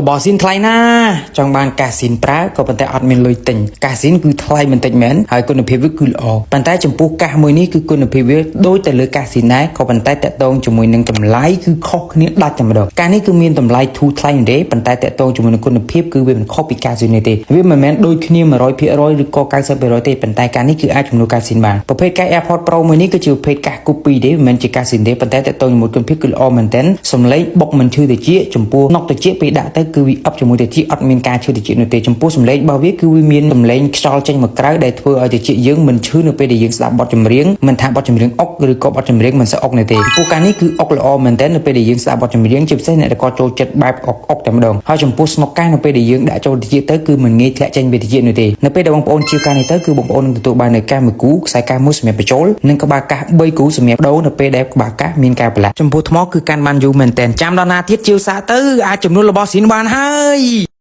របស់ស៊ីនថ្លៃណាស់ចង់បានកាសស៊ីនប្រើក៏ប៉ុន្តែអត់មានលុយទិញកាសស៊ីនគឺថ្លៃបន្តិចមែនហើយគុណភាពវាគឺល្អប៉ុន្តែចំពោះកាសមួយនេះគឺគុណភាពវាដូចទៅលើកាសស៊ីនដែរក៏ប៉ុន្តែតាក់ទងជាមួយនឹងតម្លៃគឺខុសគ្នាដាច់តែម្ដងកាសនេះគឺមានតម្លៃធូរថ្លៃនោះទេប៉ុន្តែតាក់ទងជាមួយនឹងគុណភាពគឺវាមិនខុសពីកាសស៊ីននេះទេវាមិនមែនដូចគ្នា100%ឬក៏90%ទេប៉ុន្តែកាសនេះគឺអាចជំនួសកាសស៊ីនបានប្រភេទកាស AirPods Pro មួយនេះគឺជាប្រភេទកាស copy ទេមិនមែនជាកាសស៊ីនទេប៉ុន្តែតាក់ទងជាមួយគុណភាពគឺល្អមែនទែនសំឡេងបុកមិនឈឺតិចចំពោះណុកតិចពេលដាក់ទៅគឺវាអប់ជាមួយតិចអត់មានការឈឺតិចនោះទេចំពោះសំឡេងរបស់វាគឺវាមានសំឡេងខ្យល់ចេញមកក្រៅដែលធ្វើឲ្យតិចយើងមិនឈឺនៅពេលដែលយើងស្ដាប់បទចម្រៀងមិនថាបទចម្រៀងអុកឬក៏បទចម្រៀងមិនសូវអុកនោះទេចំពោះការនេះគឺអុកល្អមែនទែននៅពេលដែលយើងស្ដាប់បទចម្រៀងជាពិសេសអ្នកដែលគាត់ចូលចិត្តបែបអុកអុកតែម្ដងហើយចំពោះស្នុកកាសនៅពេលដែលយើងដាក់ចូលតិចទៅគឺមិនងាយធ្លាក់ចេញពីតិចនោះទេនៅពេលដែលបងប្អូនជាការនេះទៅគឺបងប្អូននឹងទទួលបាននៅកាសមួយគូខ្សែកាសមួយសម្រាប់បញ្ចូលនិងក្បាលកាស3គូសម្រាប់ដូរនៅពេលដែលក្បាលកាសមានការប្រឡាក់ចំពោះថ្មគឺកាន់បានយូរមែនទែនចាំដល់ណាទៀតជាវសាកទៅអាចចំនួនរបស់ស៊ីនបានហើយ។